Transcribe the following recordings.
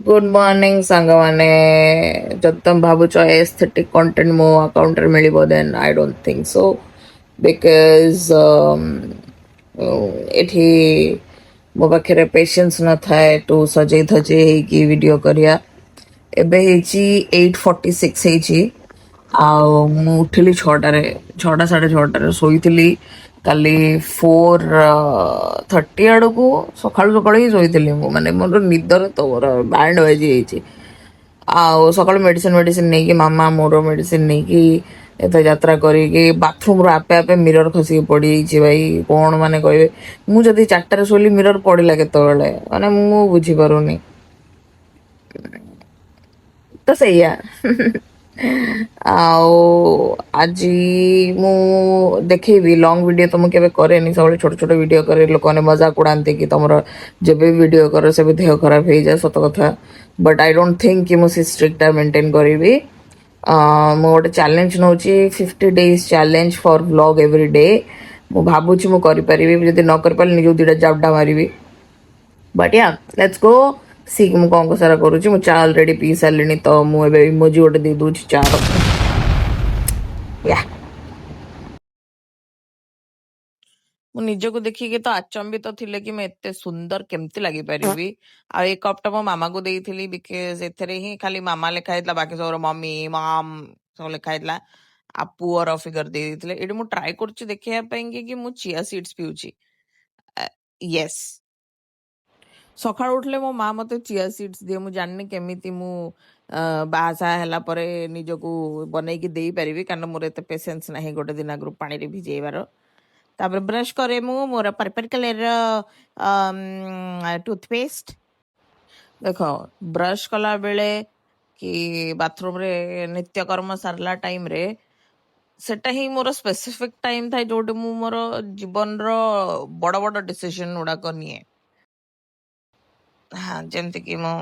Good morning ସାଙ୍ଗମାନେ। ଯଦି ତମେ ଭାବୁଛ ଏସ୍ଥେଟିକ୍ କଣ୍ଟେଣ୍ଟ ମୋ ଆକାଉଣ୍ଟରେ ମିଳିବ, then I don't think so, because ଏଠି ମୋ ପାଖରେ ପେସେନ୍ସ ନଥାଏ ଟୁ ସଜେଇ ଧଜେଇ ହେଇକି ଭିଡ଼ିଓ କରିବା। ଏବେ ହେଇଛି 8:46 ହେଇଛି ଆଉ ମୁଁ ଉଠିଲି 6ଟାରେ, 6ଟା 6:30ରେ। ଶୋଇଥିଲି କାଲି 4:30 ଆଡ଼କୁ। ସକାଳୁ ସକାଳୁ ହିଁ ଶୋଇଥିଲି ମୁଁ। ମାନେ ମୋର ନିଦରେ ତ ମୋର ବ୍ୟାଣ୍ଡ ବାଜି ଯାଇଛି। ଆଉ ସକାଳୁ ମେଡ଼ିସିନ ମେଡ଼ିସିନ ନେଇକି, ମାମା ମୋର ମେଡ଼ିସିନ ନେଇକି, ଏତେ ଯାତ୍ରା କରିକି, ବାଥରୁମରୁ ଆପେ ଆପେ ମିରର ଖସିକି ପଡ଼ିଯାଇଛି। ଭାଇ, କ'ଣ ମାନେ କହିବେ, ମୁଁ ଯଦି 4ଟାରେ ଶୋଇଲି, ମିରର ପଡ଼ିଲା କେତେବେଳେ? ମାନେ ମୁଁ ବୁଝିପାରୁନି। ତ ସେଇଆ। ଆଉ ଆଜି ମୁଁ ଦେଖେଇବି। ଲଙ୍ଗ ଭିଡ଼ିଓ ତ ମୁଁ କେବେ କରେନି, ସବୁବେଳେ ଛୋଟ ଛୋଟ ଭିଡ଼ିଓ କରେ। ଲୋକମାନେ ମଜାକ ଉଡ଼ାନ୍ତି କି ତମର ଯେବେ ବି ଭିଡ଼ିଓ କର, ସେବେ ଦେହ ଖରାପ ହେଇଯାଏ। ସତ କଥା। ବଟ୍ I don't think କି ମୁଁ ସେ ଷ୍ଟ୍ରିକ୍ଟା ମେଣ୍ଟେନ୍ କରିବି। ମୁଁ ଗୋଟେ ଚ୍ୟାଲେଞ୍ଜ ନେଉଛି, 50 days challenge for vlog every day. ମୁଁ ଭାବୁଛି ମୁଁ କରିପାରିବି। ଯଦି ନ କରିପାରିଲି, ନିଜକୁ ଦୁଇଟା ଜାବଡ଼ା ମାରିବି। But yeah, let's go see ମୁଁ କ'ଣ ସାରା କରୁଛି। ମୁଁ ଚା ଅଲରେଡ଼ି ପିଇ ସାରିଲିଣି, ତ ମୁଁ ଏବେ ଇମୋଜି ଗୋଟେ ଦେଇ ଦଉଛି ଚାର। ୟା, ମୁଁ ନିଜକୁ ଦେଖିକି ତ ଆଚମ୍ବିତ ଥିଲେ କି ମୁଁ ଏତେ ସୁନ୍ଦର କେମିତି ଲାଗିପାରିବି। ଆଉ ଏଇ କପ୍ଟା ମୋ ମାମାକୁ ଦେଇଥିଲି, because ଏଥିରେ ହିଁ ଖାଲି ମାମା ଲେଖା ହେଇଥିଲା, ବାକି ସବୁର ମମି, ମମ୍ ସବୁ ଲେଖା ହେଇଥିଲା ଆଉ ପୁଅର ଫିଗର ଦେଇ ଦେଇଥିଲେ। ଏଇଠି ମୁଁ ଟ୍ରାଏ କରୁଛି ଦେଖେଇବା ପାଇଁ କି ମୁଁ ଚିଆ ସିଡ୍ସ ପିଉଛି। ୟେସ୍, ସକାଳୁ ଉଠିଲେ ମୋ ମା ମତେ ଚିଆ ସିଡ୍ସ ଦିଏ। ମୁଁ ଜାଣିନି କେମିତି ମୁଁ ବାହାସାହା ହେଲା ପରେ ନିଜକୁ ବନେଇକି ଦେଇପାରିବି, କାରଣ ମୋର ଏତେ ପେସେନ୍ସ ନାହିଁ ଗୋଟେ ଦିନ ଆଗରୁ ପାଣିରେ ଭିଜେଇବାର। ତାପରେ ବ୍ରଶ କରେ ମୁଁ ମୋର ପର୍ପଲ କଲରର ଟୁଥପେଷ୍ଟ। ଦେଖ, ବ୍ରଶ କଲା ବେଳେ କି ବାଥରୁମରେ ନିତ୍ୟକର୍ମ ସାରିଲା ଟାଇମରେ, ସେଟା ହିଁ ମୋର ସ୍ପେସିଫିକ ଟାଇମ ଥାଏ ଯୋଉଠି ମୁଁ ମୋର ଜୀବନର ବଡ ବଡ ଡିସିଜନ ଗୁଡାକ ନିଏ। ହଁ, ଯେମିତି କି ମୁଁ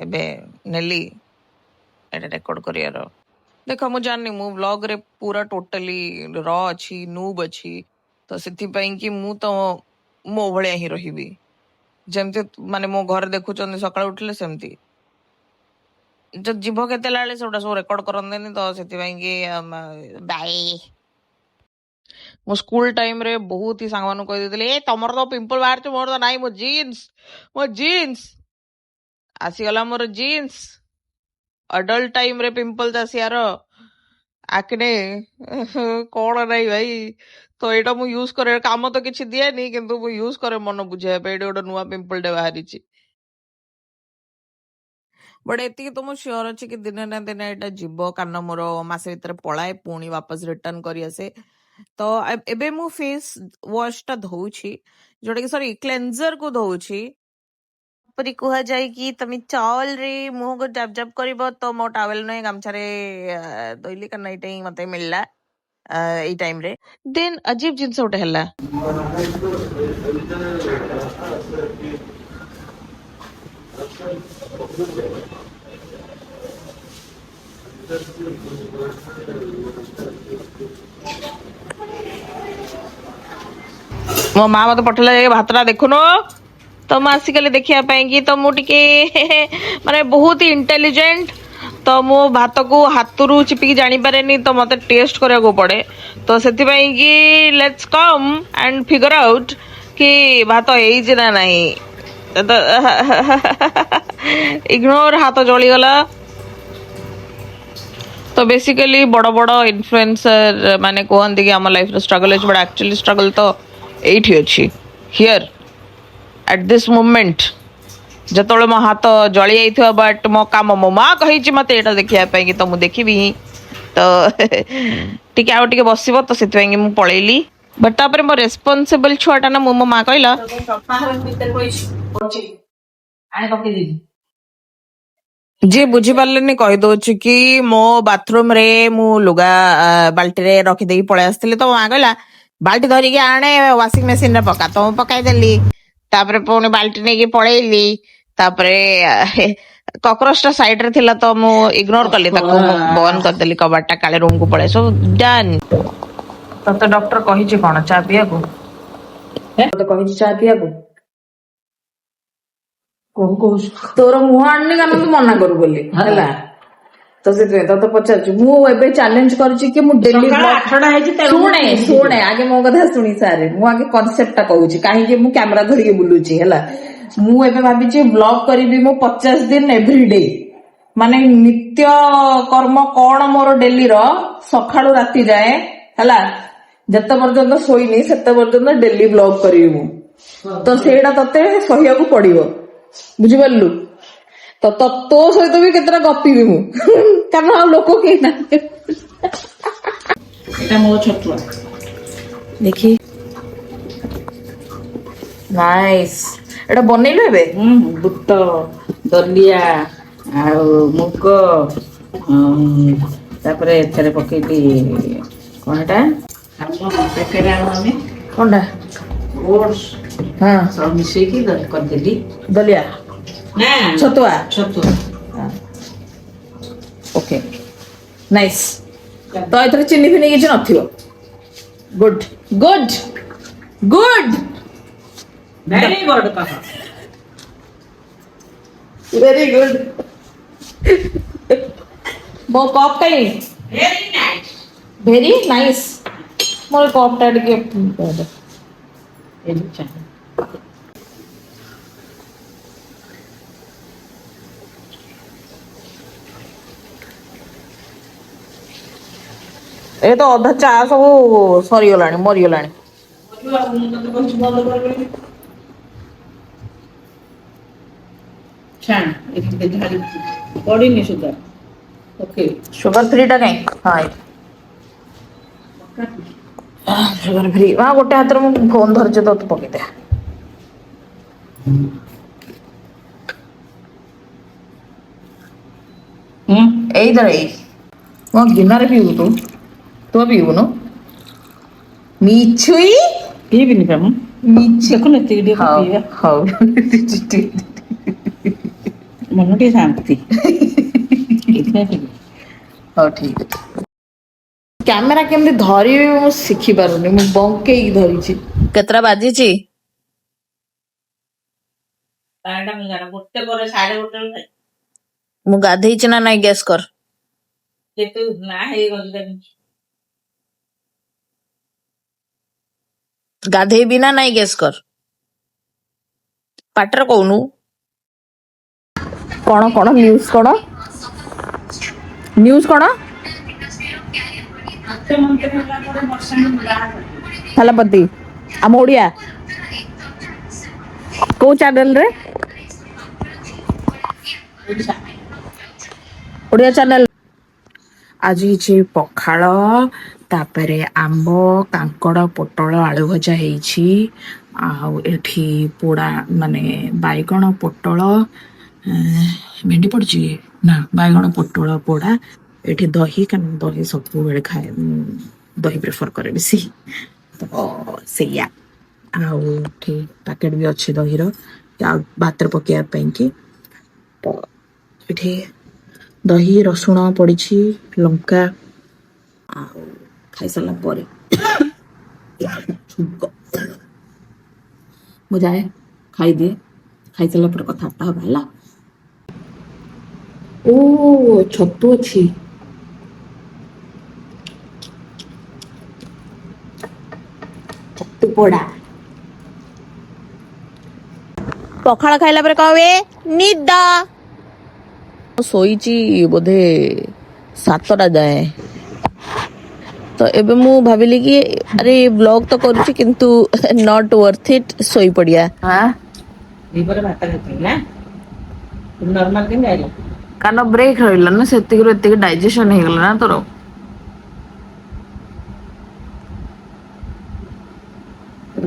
ଏବେ ନେଲି ଏଇଟା ରେକର୍ଡ କରିବାର। ଦେଖ, ମୁଁ ଜାଣିନି, ମୁଁ ବ୍ଲଗରେ ପୁରା ଟୋଟାଲି ର ଅଛି, ନୁବ୍ ଅଛି। ତ ସେଥିପାଇଁ କି ମୁଁ ତ ମୋ ଭଳିଆ ହିଁ ରହିବି, ଯେମିତି ମାନେ ମୋ ଘରେ ଦେଖୁଛନ୍ତି ସକାଳୁ ଉଠିଲେ ସେମିତି। ଯଦି ଜିଭ କେତେ ବେଳେ ସେଗୁଡ଼ା ସବୁ ରେକର୍ଡ କରନ୍ତିନି, ତ ସେଥିପାଇଁ କି ବାଇ। ମୁଁ ସ୍କୁଲ ଟାଇମରେ ବହୁତ ହି ସାଙ୍ଗମାନଙ୍କୁ କହିଦେଇଥିଲି, "ଏ, ତମର ତ ପିମ୍ପଲ ବାହାରିଛି, ମୋର ତ ନାହିଁ। ମୋ ଜିନ୍ସ, ମୋ ଜିନ୍ସ ଆସିଗଲା, ମୋର ଜିନ୍ସ।" ଅଡଲ୍ଟ ଟାଇମରେ ପିମ୍ପଲ୍ସ ଆସିବାର, ଆକ୍ନେ କଣ ନାହିଁ ଭାଇ। ତ ଏଇଟା ମୁଁ ୟୁଜ କରେ। କାମ ତ କିଛି ଦିଏନି, କିନ୍ତୁ ମୁଁ ୟୁଜ କରେ ମନ ବୁଝେଇବା ପାଇଁ। ଏଇଠି ଗୋଟେ ନୂଆ ପିମ୍ପଲଟେ ବାହାରିଛି। ବଟ୍ ଏତିକି ତ ମୁଁ ସିଓର ଅଛି କି ଦିନେ ନା ଦିନେ ଏଇଟା ଯିବ, କାରଣ ମୋର ମାସେ ଭିତରେ ପଳାଏ, ପୁଣି ବାପସ ରିଟର୍ନ କରି ଆସେ। ତ ଏବେ ମୁଁ ଫେସ୍ ୱାଶ ଟା ଧୋଉଛି, ଯୋଉଟା କି, ସରି, କ୍ଲେନ୍ଜର କୁ ଧୋଉଛି। ପରି କୁହାଯାଏ କି ତମେ ଟାୱେଲରେ ମୁହଁକୁ ଜାପ ଜାପ କରିବ, ତ ମୋ ଟାୱେଲ ନୁହେଁ, ଗାମୁଛାରେ ଧୋଇଲି, କାରଣ ଏଇଟା ହିଁ ମତେ ମିଳିଲା ଏଇ ଟାଇମରେ। ଦେନ୍ ଅଜୀବ ଜିନିଷ ଗୋଟେ ହେଲା। ମୋ ମା ମତେ ପଠେଇଲା, "ଯାଇକି ଭାତଟା ଦେଖୁନୁ।" ତ ମୁଁ ଆସିଗଲି ଦେଖିବା ପାଇଁ କି। ତ ମୁଁ ଟିକେ ମାନେ ବହୁତ ଇଣ୍ଟେଲିଜେଣ୍ଟ, ତ ମୁଁ ଭାତକୁ ହାତରୁ ଚିପିକି ଜାଣିପାରେନି, ତ ମତେ ଟେଷ୍ଟ କରିବାକୁ ପଡେ। ତ ସେଥିପାଇଁ କି let's come and figure out କି ଭାତ ହେଇଛି ନା ନାହିଁ। ତ ଇଗ୍ନୋର, ହାତ ଜଳିଗଲା। ତ ବେସିକାଲି ବଡ଼ ବଡ଼ ଇନଫ୍ଲୁଏନ୍ସର ମାନେ କୁହନ୍ତି କି ଆମ ଲାଇଫରେ ଷ୍ଟ୍ରଗଲ୍ ଅଛି, ବଟ୍ ଆକ୍ଚୁଆଲି ଷ୍ଟ୍ରଗଲ୍ ତ ଏଇଠି ଅଛି, here at this moment, ଯେତେବେଳେ ମୋ ହାତ ଜଳି ଯାଇଥିବ। ବଟ୍ ମୋ କାମ, ମୋ ମା କହିଛି ମତେ ଏଇଟା ଦେଖିବା ପାଇଁ କି, ତ ମୁଁ ଦେଖିବି ହିଁ। ତ ଟିକେ ଆଉ ଟିକେ ବସିବ, ତ ସେଥିପାଇଁ କି ମୁଁ ପଳେଇଲି। ବଟ୍ ତାପରେ ମୋ ରେସ୍ପନ୍ସିବଲ ଛୁଆଟା ନା ମୁଁ, ମୋ ମା କହିଲା। ଆଣି ପକେଇଦେବି। ଯିଏ ବୁଝିପାରିଲେନି, କହିଦଉଛି କି ମୋ ବାଥରୁମ ରେ ମୁଁ ଲୁଗା ବାଲ୍ଟିରେ ରଖିଦେଇକି ପଳେଇ ଆସିଥିଲି। ତ ମା କହିଲା, "ବାଲ୍ଟି ଧରିକି ଆଣେ, ୱାସିଂ ମେସିନ ରେ ପକା।" ତ ମୁଁ ପକାଇଦେଲି। ତାପରେ ପୁଣି ବାଲ୍ଟି ନେଇକି ପଳେଇଲି। ତାପରେ କକ୍ରୋଚ ଟା ସାଇଡ ରେ ଥିଲା, ତ ମୁଁ ଇଗ୍ନୋର କଲି ତାକୁ। ମୁଁ ବନ୍ଦ କରିଦେଲି କବାଟଟା, କାଳେ ରୁମକୁ ପଳେଇ। ସବୁ ଡନ୍। ତତେ ଡକ୍ଟର କହିଛି କଣ ଚା ପିଇବାକୁ? ତତେ କହିଛି ଚା ପିଇବାକୁ? କଣ କହୁଛୁ? ତୋର ମୁହଁ ଆଣୁନି, କାରଣ ତୁ ମନା କରୁ ବୋଲି। ହେଲା ତ, ସେଥିପାଇଁ ତତେ ପଚାରୁଛି। ମୁଁ ଏବେ ଚ୍ୟାଲେଞ୍ଜ କରିଛି କି ମୁଁ ଡେଲି ସକାଳ 8ଟା ହେଇଛି, ତେଣୁ ଶୁଣେ, ଶୁଣେ, ଆଗେ ମୋ କଥା ଶୁଣି ସାରେ। ମୁଁ ଆଗେ କନସେପ୍ଟ ଟା କହୁଛି, କାହିଁକି ମୁଁ କ୍ୟାମେରା ଧରିକି ବୁଲୁଛି। ହେଲା, ମୁଁ ଏବେ ଭାବିଛି ବ୍ଲଗ କରିବି ମୁଁ 50 ଦିନ ଏଭ୍ରି ଡେ। ମାନେ ନିତ୍ୟ କର୍ମ କଣ ମୋର ଡେଲିର, ସକାଳୁ ରାତି ଯାଏ, ହେଲା, ଯେତେ ପର୍ଯ୍ୟନ୍ତ ଶୋଇନି ସେତେ ପର୍ଯ୍ୟନ୍ତ ଡେଲି ବ୍ଲଗ କରିବି ମୁଁ। ତ ସେଇଟା ତତେ ସହିବାକୁ ପଡିବ, ବୁଝିପାରିଲୁ ତ? ତୋ ସହିତ ବି କେତେଟା ଗପିବି ମୁଁ, କାରଣ ଆଉ ଲୋକ କେହି ନାହାନ୍ତି। ଏଟା ମୋ ଛତୁଆ। ଦେଖି, ନାଇସ୍। ଏଟା ବନେଇଲୁ ଏବେ? ହୁଁ, ବୁଟ ଦଲିଆ ଆଉ ମୁଗ, ତାପରେ ଏଥିରେ ପକେଇଲି କଣ ଏଟା, ଆମ ପ୍ୟାକେଟ ଆଣୁ ଆମେ। କଣଟା? ଓଟ୍ସ। ସବୁ ମିଶେଇକି କରିଦେଲି। ଦଲିଆ? ନା। ଛତୁଆ। ଛତୁଆ। Okay, nice. ତ ଏଥିରେ ଚିନି ଫିନି କିଛି ନଥିବ? Good, good, good. Very good କହ। Very good. ମୋ କପ୍ କାଇଁ? Very nice. Very nice. ମୋର କପ୍ ଟା ଟିକେ ଦେ। ଏଇ ଚା। ଏ ତ ଅଧା ଚା ସବୁ ସରିଗଲାଣି, ମରିଗଲାଣି। ମୁଁ ତତେ କହୁଛି ବନ୍ଦ କର ବୋଲି। ଛାଣ, ଏଠି ଢାଳି ପଡିନି ସୁଦ୍ଧା। ଓକେ। ସୁଗର ଫ୍ରି ଟା କାଇଁ? ହଁ, ସୁଗର ଫ୍ରି। ହଁ, ଗୋଟେ ହାତରେ ମୁଁ ଫୋନ ଧରିଛି ତ, ତୁ ପକେଇଦେ। ହୁଁ। ଏଇଥର ଏଇ ମୋ ଗିନାରେ ପିଇବୁ ତୁ? ତୁ ପିଇବୁନୁ, ମିଛୁଇ। ପିଇବିନି ପା ମୁଁ। ମିଛ। ଦେଖୁନୁ, ଏତିକି ଟିକେ ହଉ। ପିଇବା। ହଉ। ମନ ଟିକେ ଶାନ୍ତି, ଏଇଥିପାଇଁ ପିଇବି। ହଉ, ଠିକ ଅଛି। କ୍ୟାମେରା କେମିତି ଧରିବି ମୁଁ ଶିଖି ପାରୁନି, ମୁଁ ବଙ୍କେଇକି ଧରିଛି। କେତେଟା ବାଜିଛି? 12ଟା 11, ଗୋଟେ ପରେ, 1:30। ମୁଁ ଗାଧେଇଛି ନା ନାଇଁ, ଗେସ୍ କର। କେତେ ନା ହେଇଗଲାଣି। ଗାଧେଇବି ନା ନାଇଁ, ଗେସ୍ କର। ପାଟିରେ କହୁନୁ। କଣ କଣ ନ୍ୟୁଜ? କଣ ନ୍ୟୁଜ କଣ? ମୁଖ୍ୟମନ୍ତ୍ରୀ ହେଲା ପରେ ବର୍ଷାଙ୍କୁ ବାହାଘର। ଥାଲାପତି ଆମ ଓଡିଆ କୋଉ ଚ୍ୟାନେଲରେ? ଓଡ଼ିଶା। ଓଡ଼ିଆ ଚ୍ୟାନେଲ। ଆଜି ହେଇଛି ପଖାଳ, ତାପରେ ଆମ୍ବ, କାଙ୍କଡ଼, ପୋଟଳ ଆଳୁ ଭଜା ହେଇଛି। ଆଉ ଏଠି ପୋଡ଼ା, ମାନେ ବାଇଗଣ, ପୋଟଳ, ଭେଣ୍ଡି ପଡ଼ିଛି ନା, ବାଇଗଣ ପୋଟଳ ପୋଡ଼ା। ଏଠି ଦହି, କାରଣ ଦହି ସବୁବେଳେ ଖାଏ ମୁଁ, ଦହି ପ୍ରିଫର କରେ ବେଶୀ, ତ ସେଇଆ। ଆଉ ଏଠି ପ୍ୟାକେଟ ବି ଅଛି ଦହିର, ଆଉ ଭାତରେ ପକେଇବା ପାଇଁକି। ତ ଏଠି ଦହି, ରସୁଣ ପଡ଼ିଛି, ଲଙ୍କା। ଆଉ ଖାଇସାରିଲା ପରେ ଛୁଙ୍କ। ମୁଁ ଯାଏ ଖାଇଦିଏ, ଖାଇସାରିଲା ପରେ କଥାବାର୍ତ୍ତା ହବା, ହେଲା? ଓ, ଛତୁ ଅଛି। ଛତୁ ପୋଡ଼ା। ପଖାଳ ଖାଇଲା ପରେ କଣ ହୁଏ? ନିଦ। ଶୋଇଛି ବୋଧେ 7ଟା ଯାଏଁ। ତ ଏବେ ମୁଁ ଭାବିଲି କି ଆରେ, ବ୍ଲଗ ତ କରୁଛି କିନ୍ତୁ not worth ଇଟ୍, ଶୋଇପଡ଼ିବା। ଦିପହରେ ଭାତ ଖାଇଥିଲି ନା, ନର୍ମାଲ କେମିତି ଆଇଲା? କାରଣ ବ୍ରେକ୍ ରହିଲା ନା, ସେତିକିରୁ ଏତିକି ଡାଇଜେସନ ହେଇଗଲା ନା ତୋର।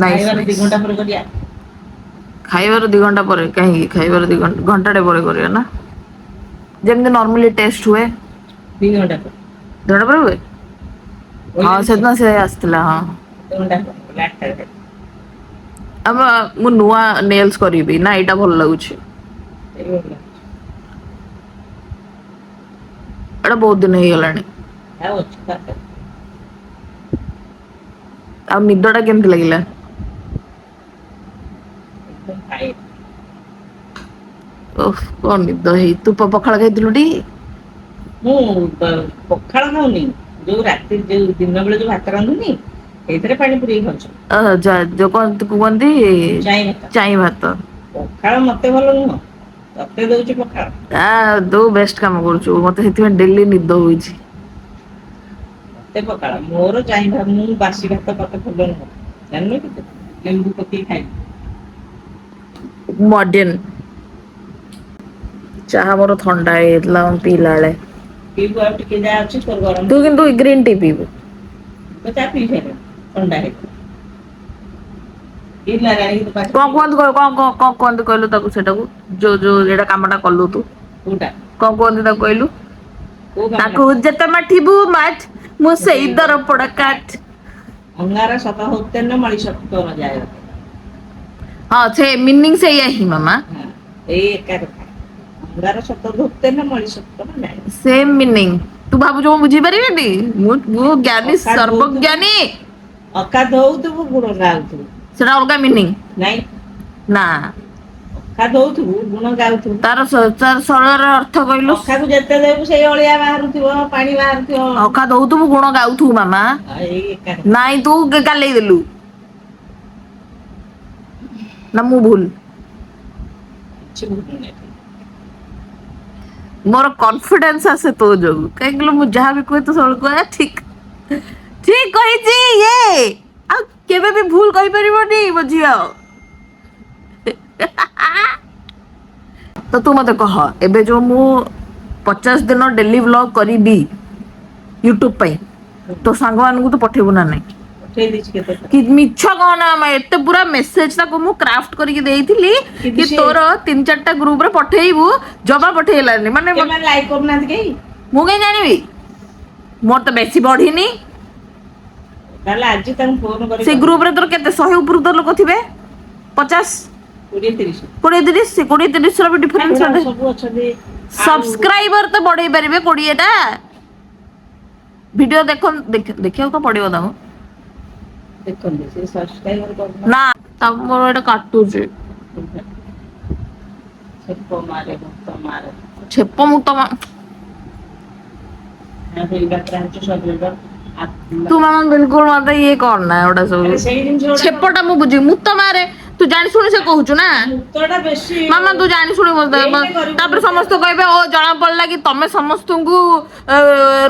ନାଇସ୍। ଖାଇବାର 2 ଘଣ୍ଟା ପରେ କରିବା। ଖାଇବାର 2 ଘଣ୍ଟା ପରେ କାହିଁକି? ଖାଇବାର 2 ଘଣ୍ଟା, ଘଣ୍ଟାଟେ ପରେ କରିବା ନା, ଯେମିତି ନର୍ମାଲି ଟେଷ୍ଟ ହୁଏ। 2 ଘଣ୍ଟା ପରେ। 2 ଘଣ୍ଟା ପରେ ହୁଏ, ହଁ। ସେଦିନ ସେ ଆସିଥିଲା, ହଁ। 2 ଘଣ୍ଟା ପରେ, 8ଟାରେ। ଆମ ମୁଁ ନୂଆ ନେଲ୍ସ କରିବି ନା, ଏଇଟା ଭଲ ଲାଗୁଛି? ଏଇ। ଏଇଟା ବହୁତ ଦିନ ହେଇଗଲାଣି। ଆଉ ଅଛି ପାଖରେ। ଆଉ ନିଦଟା କେମିତି ଲାଗିଲା? ଏକଦମ ଫାଇନ୍। ଓଃ, କଣ ନିଦ ହେଇ। ତୁ ପଖାଳ ଖାଇଥିଲୁ ଟି? ମୁଁ ପଖାଳ ଖାଉନି। ଯୋଉ ରାତି, ଯୋଉ ଦିନ ବେଳେ ଯୋଉ ଭାତ ରାନ୍ଧୁନି, ସେଇଥିରେ ପାଣି ପୁରେଇକି ଖାଉଛି। ଯୋଉ କଣ କୁହନ୍ତି? ଚାଇଁ ଭାତ। ଚାଇଁ ଭାତ। ପଖାଳ ମତେ ଭଲ ନୁହଁ, ତତେ ଦଉଛି ପଖାଳ। ଆ ତୁ ବେଷ୍ଟ କାମ କରୁଛୁ। ମତେ ସେଥିପାଇଁ ଡେଲି ନିଦ ହଉଛି। ମତେ ପଖାଳ, ମୋର ଚାଇଁ ଭାତ। ମୁଁ ବାସି ଭାତ ମତେ ଭଲ ନୁହଁ, ଜାଣିନୁ କି ତୁ? ଲେମ୍ବୁ ପକେଇ ଖାଇବି। ମଡର୍ନ ଚାହା ମୋର ଥଣ୍ଡା ହେଇଯାଇଥିଲା ମୁଁ ପିଇଲା ବେଳେ। ପିଇବୁ ଆଉ ଟିକେ ଯାହା ଅଛି ତୋର ଗରମ। ତୁ କିନ୍ତୁ ଗ୍ରୀନ୍ ଟି ପିଇବୁ। ତ ଚା ପିଇ ସାରିଲୁଣି, ଥଣ୍ଡା ହେଇଗଲା। ପିଇଲା ଜାଣିକି ତୁ ପାଞ୍ଚ କଣ କୁହନ୍ତୁ, କଣ କଣ କଣ କୁହନ୍ତି କହିଲୁ ତାକୁ? ସେଟାକୁ ଯୋଉ ଯୋଉ ଏଇଟା କାମଟା କଲୁ ତୁ। କୋଉଟା? କଣ କୁହନ୍ତି ତାକୁ କହିଲୁ? କୋଉ କାମଟା? ତାକୁ ଯେତେ ମାଠିବୁ ମାଠ, ମୁଁ ସେଇ ଦରପୋଡା କାଠ। ଅଙ୍ଗାର ଶତ ଉତ୍ତୀର୍ଣ୍ଣ ମଳିଶକ୍ତ ନ ଯାଏ। ହଁ, ସେ ମିନିଂ ସେଇଆ ହିଁ ମାମା। ହଁ, ଏଇ ଏକା କଥା। ଅଙ୍ଗାର ଶତ ଉତ୍ତୀର୍ଣ୍ଣ ମଳିଶକ୍ତ ନ ଯାଏ। Same meaning. ତୁ ଭାବୁଛୁ ମୁଁ ବୁଝିପାରିବିନି? ମୁଁ ଜ୍ଞାନୀ। ଅଖା ସର୍ବଜ୍ଞାନୀ। ଅଖା ଧୋଉଥିବୁ, ଗୁଣ ଗାଉଥିବୁ। ସେଟା ଅଲଗା ମିନିଂ। ନାଇଁ। ନା। ଅଖା ଧୋଉଥିବୁ, ଗୁଣ ଗାଉଥିବୁ। ତାର ସରଳ ଅର୍ଥ କହିଲୁ। ଅଖାକୁ ଯେତେ ଦେବୁ, ସେଇ ଅଳିଆ ବାହାରୁଥିବ, ପାଣି ବାହାରୁଥିବ। ଅଖା ଦଉଥିବୁ, ଗୁଣ ଗାଉଥିବୁ ମାମା। ଆଉ ଏଇ ଏକା କଥା। ନାଇଁ, ତୁ ଗାଲେଇ ଦେଲୁ ନା ମୁଁ ଭୁଲ? କିଛି ଭୁଲ ନାହିଁ। ମୋର କନଫିଡେନ୍ସ ଆସେ ତୋ ଯୋଗୁ। କାହିଁକି ମୁଁ ଯାହା ବି କୁହେ, ତୁ ସବୁବେଳେ କୁହେ, "ଠିକ ଠିକ କହିଛି ଇଏ, ଆଉ କେବେ ବି ଭୁଲ କହିପାରିବନି ମୋ ଝିଅ।" ତ ତୁ ମତେ କହ, ଏବେ ଯୋଉ ମୁଁ 50 ଦିନ ଡେଲି ବ୍ଲଗ କରିବି ୟୁଟ୍ୟୁବ ପାଇଁ, ତୋ ସାଙ୍ଗମାନଙ୍କୁ ତୁ ପଠେଇବୁ ନା ନାଇଁ? ପଠେଇ ଦେଇଛି କେତେ ଥର। କି ମିଛ କହନା ଆମେ। ଏତେ ପୁରା ମେସେଜ ତାକୁ ମୁଁ କ୍ରାଫ୍ଟ କରିକି ଦେଇଥିଲି କିନ୍ତୁ କି ତୋର ତିନି ଚାରିଟା ଗ୍ରୁପରେ ପଠେଇବୁ, ଜମା ପଠେଇଲାନି ମାନେ। ସେମାନେ ଲାଇକ୍ କରୁନାହାନ୍ତି କେହି। ମୁଁ କାଇଁ ଜାଣିବି? ମୋର ତ ବେଶୀ ବଢିନି। ତାହେଲେ ଆଜି ତାଙ୍କୁ ଫୋନ କରି ସେ ଗ୍ରୁପରେ ତୋର କେତେ, 100 ଉପରୁ ତ ଲୋକ ଥିବେ? 50? 20 30। 20 30। ସେ 20 30 ର ବି ଡିଫରେନ୍ସ। ସବୁ ଅଛନ୍ତି ସବସ୍କ୍ରାଇବର ତ ବଢେଇ ପାରିବେ। 20ଟା ଭିଡିଓ ଦେଖ, ଦେଖିବାକୁ ତ ପଡିବ ତାଙ୍କୁ। ଦେଖନ୍ତି ସେ ସବସ୍କ୍ରାଇବର କରୁନାହାନ୍ତି। ନା, ତା ମୋର ଏଇଟା କାଟୁଛି। ଛେପ ମାରେ, ଭୂତ ମାରେ। ଛେପ ମୁଁ ତ ଶରୀର। ତୁ ମାମା ବିଲକୁଲ ମତେ ଇଏ କରନା ଏଗୁଡା ସବୁ। ଆରେ, ସେଇ ଜିନିଷ ଗୁଡାକ ଛେପଟା ମୁଁ ବୁଝି, ମୁତ ମାରେ, ତୁ ଜାଣି ଶୁଣି ସେ କହୁଛୁ ନା? ମୁତଟା ବେଶୀ। ମାମା, ତୁ ଜାଣି ଶୁଣି ମତେ ଏଇଟା କରିବୁ। ତାପରେ ସମସ୍ତେ କହିବେ, ଓ ଜଣା ପଡିଲା କି ତମେ ସମସ୍ତଙ୍କୁ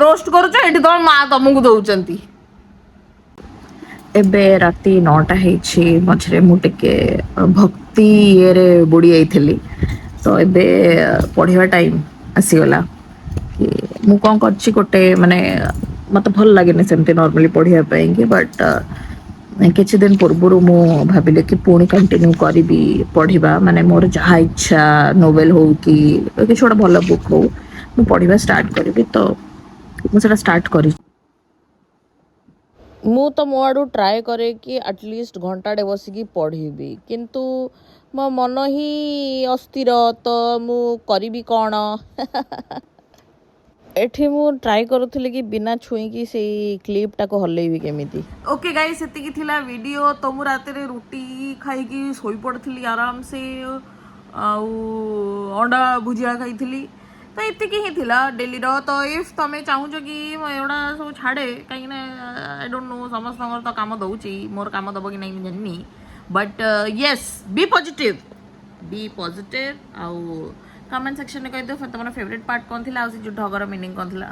ରୋଷ୍ଟ କରୁଛ ଏଠି, ତମ ମା ତମକୁ ଦଉଛନ୍ତି। ଏବେ ରାତି 9ଟା ହେଇଛି। ମଝିରେ ମୁଁ ଟିକେ ଭକ୍ତି ଇଏରେ ବୁଡି ଯାଇଥିଲି। ତ ଏବେ ପଢିବା ଟାଇମ୍ ଆସିଗଲା କି ମୁଁ କ'ଣ କରିଛି ଗୋଟେ, ମାନେ ମତେ ଭଲ ଲାଗେନି ସେମିତି ନର୍ମାଲି ପଢିବା ପାଇଁ କି, ବଟ୍ କିଛି ଦିନ ପୂର୍ବରୁ ମୁଁ ଭାବିଲି କି ପୁଣି କଣ୍ଟିନ୍ୟୁ କରିବି ପଢିବା। ମାନେ ମୋର ଯାହା ଇଚ୍ଛା, ନୋଭେଲ ହଉ କି କିଛି ଗୋଟେ ଭଲ ବୁକ୍ ହଉ, ମୁଁ ପଢିବା ଷ୍ଟାର୍ଟ କରିବି। ତ ମୁଁ ସେଟା ଷ୍ଟାର୍ଟ କରିଛି। ମୁଁ ତ ମୋ ଆଡ଼ୁ ଟ୍ରାଏ କରେ କି ଆଟଲିଷ୍ଟ ଘଣ୍ଟାଟେ ବସିକି ପଢ଼ିବି, କିନ୍ତୁ ମୋ ମନ ହିଁ ଅସ୍ଥିର, ତ ମୁଁ କରିବି କ'ଣ? ଏଠି ମୁଁ ଟ୍ରାଏ କରୁଥିଲି କି ବିନା ଛୁଇଁକି ସେଇ କ୍ଲିପ୍ଟାକୁ ହଲେଇବି କେମିତି। ଓକେ ଗାଇସ୍, ସେତିକି ଥିଲା ଭିଡ଼ିଓ। ତ ମୁଁ ରାତିରେ ରୁଟି ଖାଇକି ଶୋଇପଡ଼ିଥିଲି ଆରାମସେ, ଆଉ ଅଣ୍ଡା ଭୁଜିଆ ଖାଇଥିଲି। ତ ଏତିକି ହିଁ ଥିଲା ଡେଲିର। ତ if ତମେ ଚାହୁଁଛ କି ମୁଁ ଏଗୁଡ଼ା ସବୁ ଛାଡ଼େ, କାହିଁକିନା I don't know, ସମସ୍ତଙ୍କର ତ କାମ ଦେଉଛି, ମୋର କାମ ଦେବ କି ନାହିଁ ମୁଁ ଜାଣିନି। But yes, be positive, be positive. ଆଉ କମେଣ୍ଟ ସେକ୍ସନରେ କହିଦିଅ ତମର ଫେଭରେଟ୍ ପାର୍ଟ କ'ଣ ଥିଲା ଆଉ ସେ ଯେଉଁ ଢଗର ମିନିଂ କ'ଣ ଥିଲା।